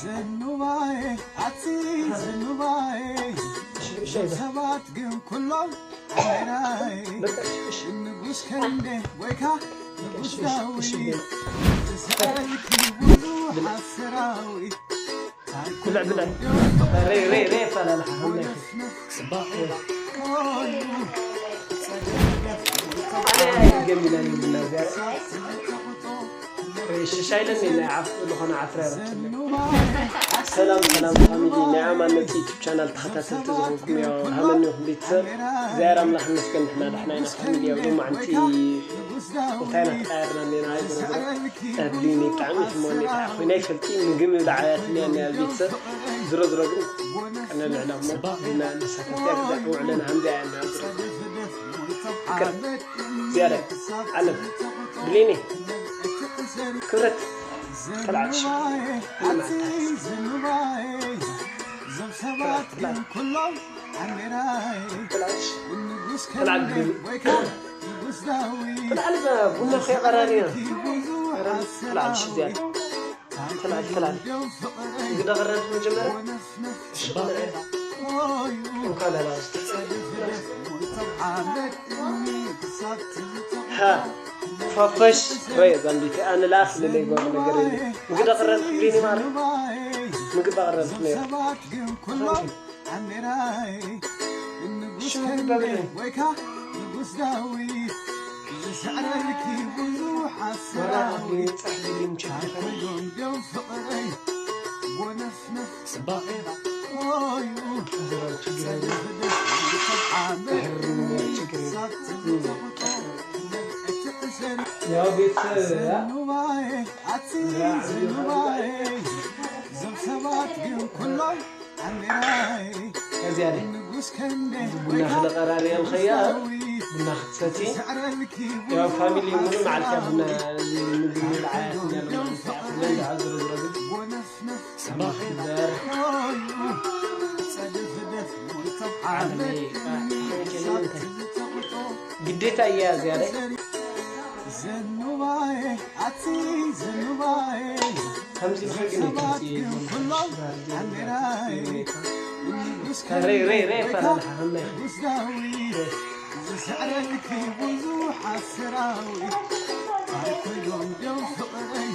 ዘንባየ ኣቲ ዘንባየ ሰባት ግን ኩሎም ኣራይ ንጉስ ከንደ ወይካ ንጉስ ዳዊት ዝሰኣልኪ ብዙሓት ሰራዊት ብልዕ ብልዕ ሬ ሬ ሬ ኣፈላልሓ ሃመይ ጽባሕ ኣነ ኣይገሚና ይብልና ዚያረ ሽሻይለኒ ናይ ዓፍ ዝኾነ ዓፍራ ሰላም ሰላም ፋሚሊ ናይ ኣማነት ዩቱብ ቻናል ተኸታተልቲ ዝኾንኩም ያው ሃመኒ ይኹን ቤተሰብ እግዚኣብሔር ኣምላኽ ይመስገን ንሕና ዳሕና ኢና ፋሚሊ ያው ሎማዓንቲ እንታይ ኢና ተቃየርና እኒና ዝረዝረ ብሊኒ ብጣዕሚ ሕሞኒ ኮይና ይፈልጢ ምግቢ ብላዓያትኒ እኒያ ቤተሰብ ዝሮ ዝሮ ግን ቀነ ልዕላ እሞ እና ንሳተፍያ ብዛዕ ውዕለን ሃምዚያ እያ እና ዝሮ ዝሮ ዝያዳ ዓለም ብሊኒ ክብረት ተልዓልሽ ተልዓል ቡና ከይቀራሪና ተልዓልሽ ዝያዳ ተልዓል ተልዓል ግዳ ቀረብት መጀመርያ እንኳን ላላ ፋፈሽ ረየ ዛምቢቲ ኣነ ለኣኽ ልለይ ጓል ነገር የለ ምግዳ ቅረብ ክብሊኒ ማረ ምግዳ ቅረብ ነይሩ ሽምግበብለይ ወላ ኣብ ጸሕሊ ሊም ቸግር ቡና ክለቀራርያ ንኸያ ቡና ክትሰቲ ያው ፋሚሊ ሙሉ መዓልቲ ቡና ምግቢ ለዓያት እንዳለ ማለት እዩ። ዝሮ ዝሮ ግን ግዴታ እያ ዝያዳ ከምዚ ንኸግን ሬ ሬ ሬ ፈላልሓ ከመይ ዝስዕረልኪ ብዙሓት ሰራዊት ኣኮይዶም ደም ፍቕረይ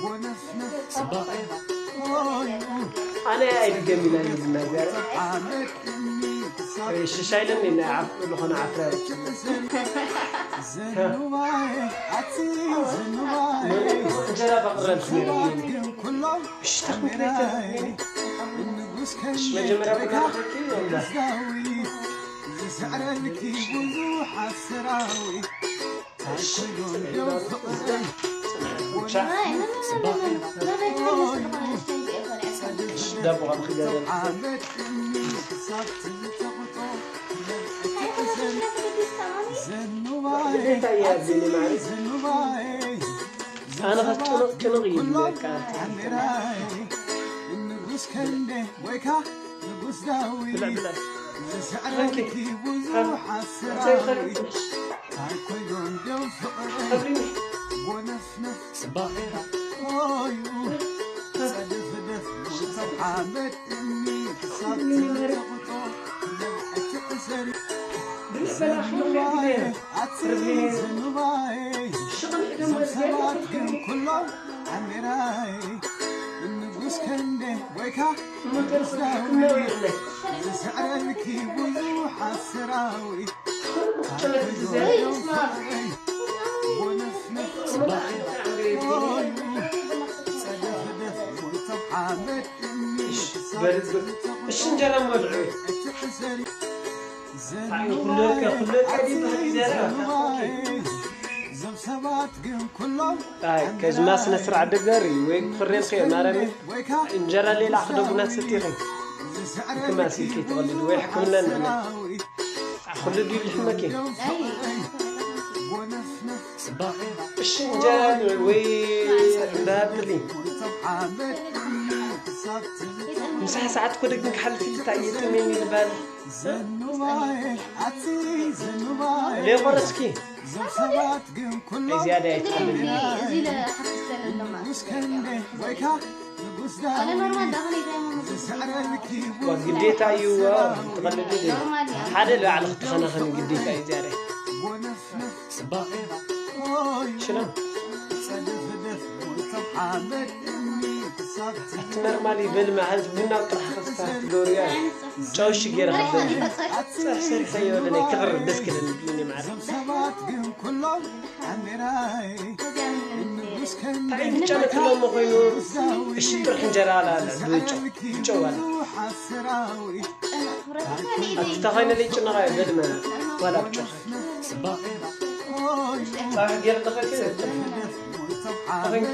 ጎነፍነፍ ኣነ ኣይድገም ኢላ እዩ ዝናገር ሽሻይለኒ ናይ ዓፍ ዝኾነ ዓፍራ ዘንባይ ኣቲ ዘንባይ እንጀራ ባቕረብ ኩሎም ሽታ መጀመርያ ቡና ንኸኪ ይወንዳ ዝስዕረልኪ ብዙሓት ሰራዊት ኣነ ኸትጭንቕ ጭንቕ እዩ በቃ እሺ እንጀራ ሞልዑ ከዝማ ስነ ስርዓት ደገሪ ወይ ክሬን ከ ማረሚ እንጀራ ሌላ ክደጉና ስትይኺ ሕክምና ስልኪ ትቐልድ ወይ ሕክምና ንዕና ኩሉ ድዩ ዝሕመኪ እሺ እንጀራ ወይ እንዳብሊ ምሳሕ ሰዓት ኮ ደግን ክሓልፍ ኢልታ እየጥሜን ይልባል ሌቆረስኪ ዝያዳ ይትፈልግ ግዴታ እዩ። ትቐልድ ሓደ ልባዕሊ ክትኸናኸን ግዴታ እዩ። ዝያዳ ሽና እቲ ኖርማሊ በልማ ሕዚ ቡና ጥራሕ ክስታ ሎርያ ጨውሺ ገይረ ክበል ጽሕ ሰሪሐ የበለለይ ክቕርብ ደስ ክለኒ ብሉኒ ማዕረ። እንታይ ብጨ መትለሞ ኮይኑ እሺ ጥርሕ እንጀራ ኣላለ ብጨ ብጨው ኣለ። ኣቲ ተኻይነ ለይ ጭነኻ በልመ ዋላ ብጨው ጻሕ ገይረ ተኸክል ተኸክል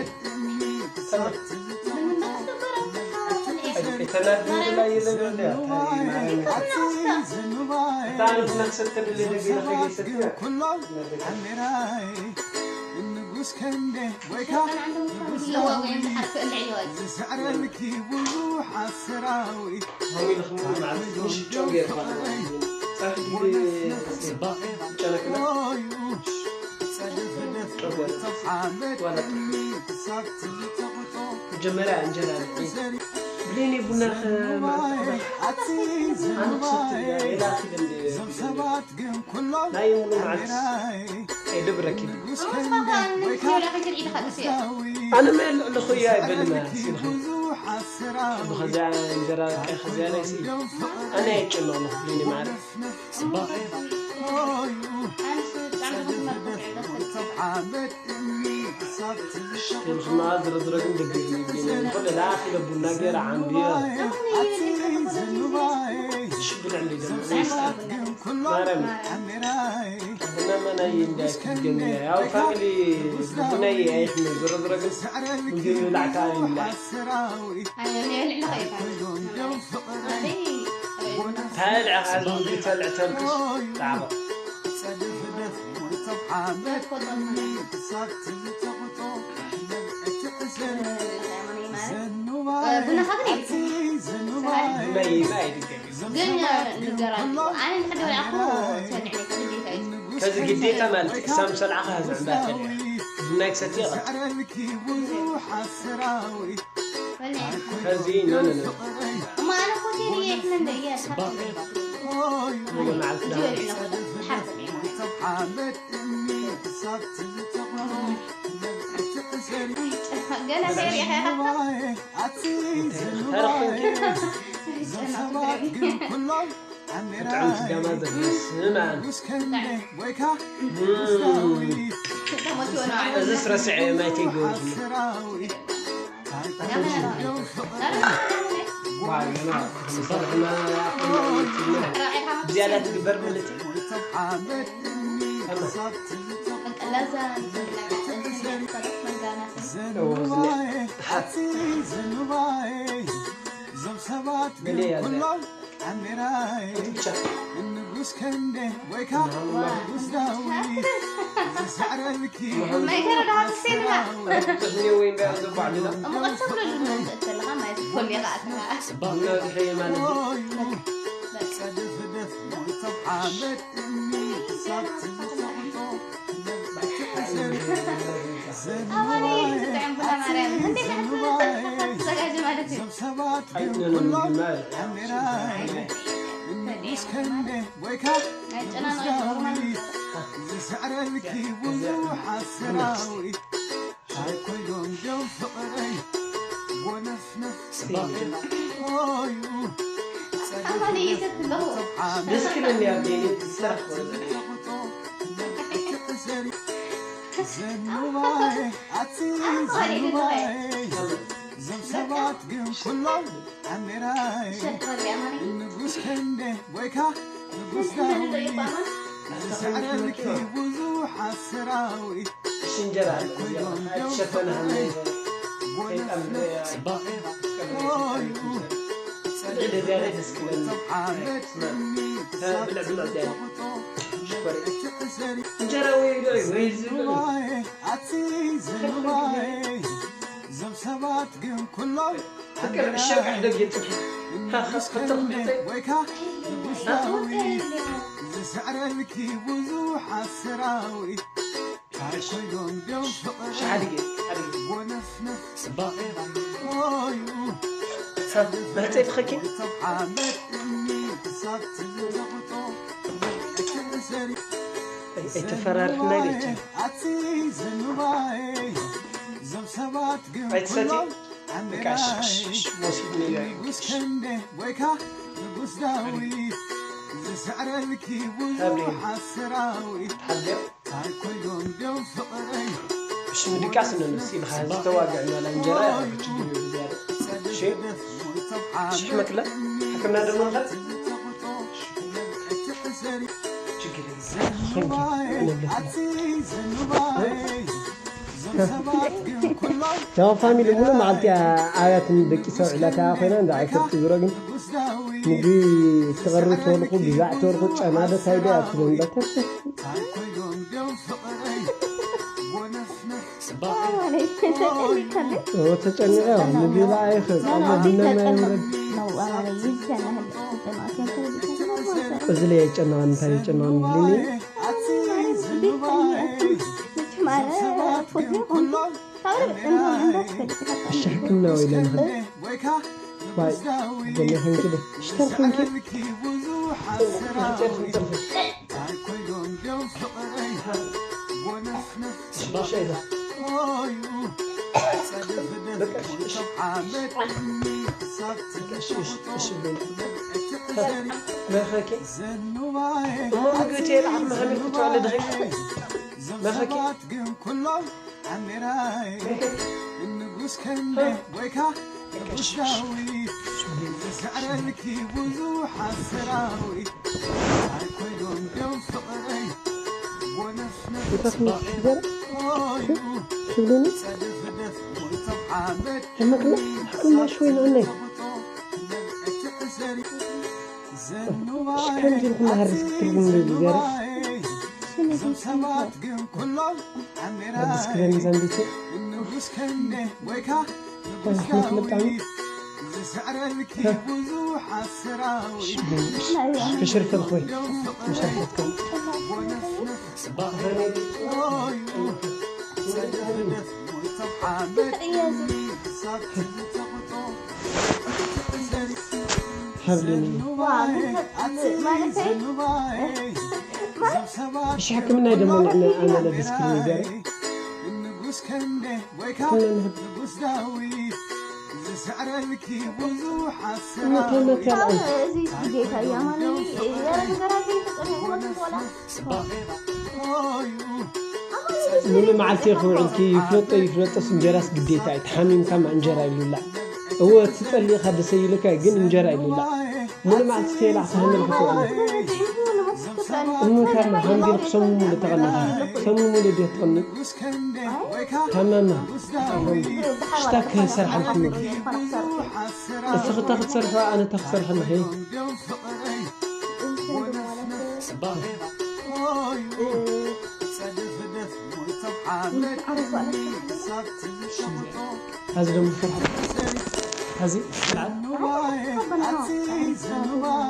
መጀመርያ እንጀራ ንዒ ብሌኒ ቡና ኣነ ክሰቲ እያ ኢላ ኪደ ናይ ሙሉ መዓልቲ ኣይደብረኪ ኣነ መ ልዕልኹ እያ ኣይበልና ብኸዚያ እንጀራ ከዚያ ናይ ኣነ ኣይጨነቕለኹ ብሌኒ መዓልቲ ሽክልክና ዝረዝረግን ደገፍኒ ይብለኛል። ኮለ ለኣኺለ ቡና ገይረ ዓንድዮ። ሽብልዕ እንዲ ደሞ። ማረም። ቡና መናይ እንዳይ ክትገምያ። ያው ፋሚሊ ቡናይ ኣይሕነ ዝረዝረግን ምግቢ ብላዕታ ይብላዕ። ኣነ ልዕሊ ኸይፋ። ኣነ ታልዕ ኻል ምግቢ ተልዕ ተልቅስ። ጣዕቦ። ግን ንገራ ኣነ ንሕደ ወላ ኣኹ ሰሚዕኒ ግዴታ እዩ። ከዚ ግዴታ ማለት እዩ። ሳም ሰልዓኻ ዝዕምባ ተልዕ ብናይ ክሰት ይቐጥ ከዚ ኖ ኖ ኖ እማ ኣነ ኮቴ እየ ክመንደ እየ ሓፍተ እየ መዓልቲ ዳ ሓፍተ እየ ገና ከይሪእኻ ኢኻ። ብጣዕሚ ትጋማ ዘመስል ማለት እዩ። እዝስ ረሲዐ ማይ ተይገበርኩ። ዋይ፣ ኖ፣ ኖ፣ ዝሰርሕና ዝያዳ ትግበር ማለት እዩ። ሽንጀራ እንጀራ ወይ ወይ ዝብሎ ፍቅር ዕሸብ ሕደግ የጥፍ ዝስዕረልኪ ብዙሕ ኣሰራዊት ሓዲገ ሓዲገ ጽባቕ። መህፀይ ትኸኪ። ኣይተፈራርሕና ይበጃ። ኣይትሰቲ። በቃ ሽሽ ወሲድኒ። እሺ፣ ምድቃስ ነው። እስኪ ብኻ ዝተዋግዕ እና ለእንጀራ ያረገች ችግር የለም። እሺ፣ እሺ፣ ሕክምና ደግሞ ችግር የለም። ያው ፋሚሊ ሙሉ መዓልቲ ኣብያትን ደቂ ሰብ ዕላታ ኮይና እንዳ ኣይፈልጥ ዝሮ ግን ምግቢ ትቐርብ ተወልኩ ግዛዕ ተወልኩ ጨናደ ታይደ ኣብቲ መንበር ተርፍ ተጨኒቐ ምግቢ ለኣይኸ ቃሎ ቡና ማይ ምረድ እዚ ላይ የጨነቐን እንታይ የጨነቐን ብሊኒ ኣሽሕክምና ወይ ለንኽል ዋይ ገለ ኸንኪ ደ ሽተር ኸንኪ መኸኪ እሞ ምግቢ ተየለ ዓቕሚ ሃሚልኩ ተዋለ ድኸ መኸኪ ሽብለኒ ሕመቅና ሕክምና ሽወይ ንዕነይ ሽከም ዲልኩም ሃርስ ክትርጉም ዝብል ገረ ሃርስ ክበኒ ዘንቢቱ ሕመቅ ልጣሚ ክሽርፍል ኾይ መሸርፈትኩም ሃብሊኒ እሺ ሕክምና ደሞ ንዕነ ኣመለ ብስክሪን ዘር ሕክምና ንህብ መታ መታ ልዓል እዚ ግዴታ እዩ ኣማኒ ያረግዘራዘ ይፈጸም ይወላ ሙሉ መዓልቲ ክውዕልኪ ይፍለጦ ይፍለጦስ እንጀራስ ግዴታ እዩ። ተሓሚምካ ማ እንጀራ ይብሉላ። እወ እቲ ጸሊእካ ደሰ ይብለካ ግን እንጀራ ይብሉላ። ሙሉ መዓልቲ ተየላዕ ተሃምል ክትውዕል። እሞ ታማ ሃንዲል ክሰሙ ሙሉ ተቐኒኻ ሰሙ ሙሉ ድዮ ትቐኒ? ታማማ ሽታ ክሰርሓልኪ ሙሉ እስኺ እታ ክትሰርሖ ኣነ እታ ክሰርሐልኺ። ሀዚ ደግሞ ፈርሐ ሀዚ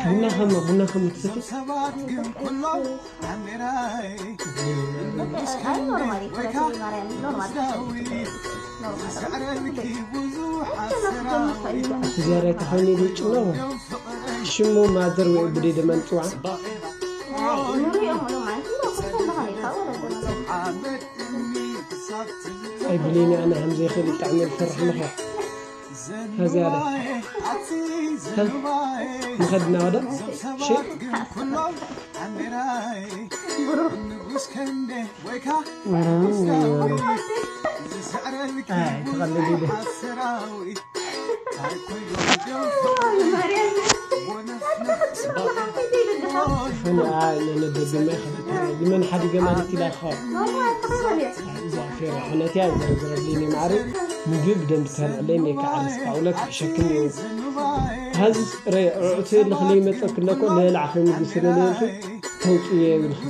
ቡና ከመ ቡና ከመ ትሰቲ እቲ ዝያዳ ተኾይኑ ይጭነው ሽሙ ማዘር ወይ ብደይ ደመን ጽዋዕ ኣይ ብሌኒ ኣነ ከም ዘይኽእል ይጣዕሚ ዝፈርሕ ኣለኹ። ከዚያ ዶ ንኸድና ወደ ሽ ንመን ሓዲገ ማለት ኢላ ነትያ ዘረዘረብልኒ ማዕረ ምግብ ደም ተልዕለይ ነካ ዓርስ ካውለት ሸክም እዩ። ሀዚ ረ ዕዕቱ ልኽለይ መጸክ ለኮ ለላዕ ኸይኑ ዝስለ ለይልኩ ተውጽየ ይብልክ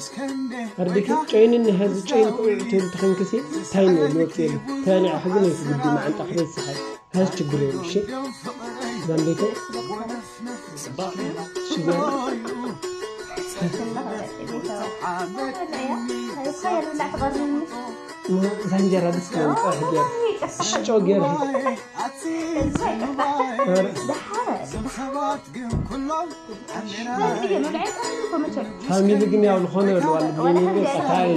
ኣርዲክ ጨይንኒ ሀዚ ጨይን ክውዕቱ ልትኸንክሲ ታይን ወጽየሉ ተልዕ ሕዚ ነይትግዲ መዓንጣ ክረስሓይ ሀዚ ችግር የብልሽ ዛንቤተ ሽገር እዛ እንጀራ ደስ ትብል፣ ፀብሒ ገይርኪ፣ ሽጮ ገይርኪ። ፋሚሊ ግን ያው ዝኾነ ይብልዋ፣ ልብለኒ ቀታይ።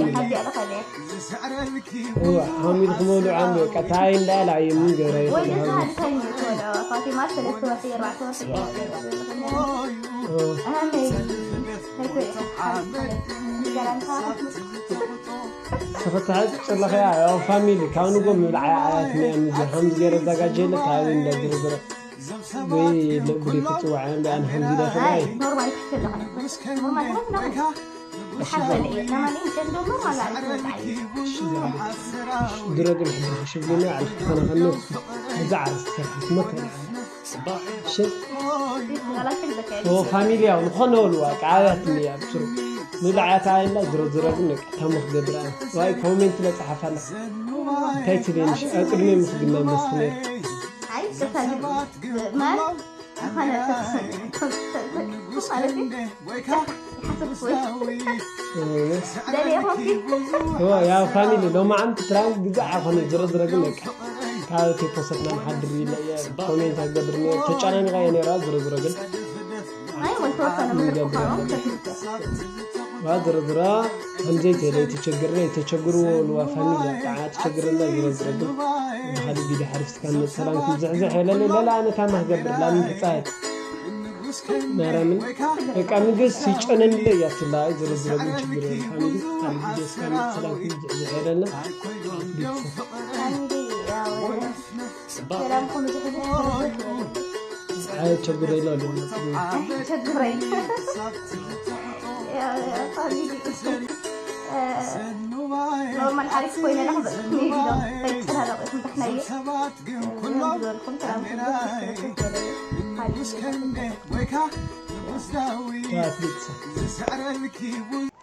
እዋ፣ ፋሚሊ ክመብልዑ ኣምበ ቀታይ እንዳላ የምን ገረ ይኸለ። ሰፈታሐት ጨለኸያ ያው ፋሚሊ ካብ ንጎ ምብልዓያ ኣያት ነያ ምዚ ከምዚ ገይረ ዘጋጀለ ታዊ እንዳ ዝርዝረ ወይ ለብሪ ክትጽዋዕ እንዳ ኣን ከምዚ ዳ ኸላይ። ኖርማል ክትልኻ ኖርማል ሆና ሓፈለ ለማን እንደ ኖርማል አለ። ድረግን ሕድር ሽብልና ኣልክ ተናኸነ። እዛ ዓርስ ሰርሕት መከራ። ሽብ ፋሚሊ ያው ንኾነ ወልዋ ቃላት ንያ ብትሩ። ምብልዓያ ታይላ ዝሮ ዝሮ ግን በቃ ተምኽ ገብራ። ዋይ ኮሜንት ለጻሓፋላ። እንታይ ትልንሽ ኣቅድሜ ምስግና መስክነ። ኣይ ቅርታ ማለት ዝኾነ ማለት ሓሰብኩ ወይ ደልየ ኮንፊ። ያው ፋሚሊ ሎማዓንቲ ፕራንክ ግዛዕ ኣኾነ ዝሮ ዝሮ ግን በቃ ካብ እቲ ፖሰትና ንሓድር ኢለ እየ ኮሜንት ኣገብር ነይረ። ተጨናኒቐ እየ ነይራ። ዝሮ ዝሮ ግን ኣይ ወይ ተወሰነ ምድር ምገብ ኮኻሮም ተትልከ ዋ ዝሮ ዝሮ ከምዘይ ተለ የተቸገርና የተቸግሩ ልዋ ፋሚሊ ኣጣዓ ተቸግርና። ዝሮ ዝሮ ግን ብኻሊ ቪዲዮ ሓሪፍትካ ሰላም ክዝሕዝሕ የለለ ለላ ኣነ ታማ ክገብር ላምን ሕፃየት ማርያምን በቃ ምግስ ይጨነንለ እያ ትላ። ዝሮ ዝሮ ግን ችግር የለ ፋሚሊ። ኣብ ቪዲዮ እስካን ሰላም ክዝሕዝሕ የለለ። ቤተሰብ ሰላምኩም ዝሕዝሕ ኣይ ቸግረይ ኢሉ ኣሎ። ቸግረይ ኖርማል ሓሪፍ ኮይነ ዳኹ በልኩም ይብሎ። ከይጨናነቕ ኢኹም ታሕናየ። ዝበልኩም ሰላምኩም ዝሕዝሕ ሓሪፍ።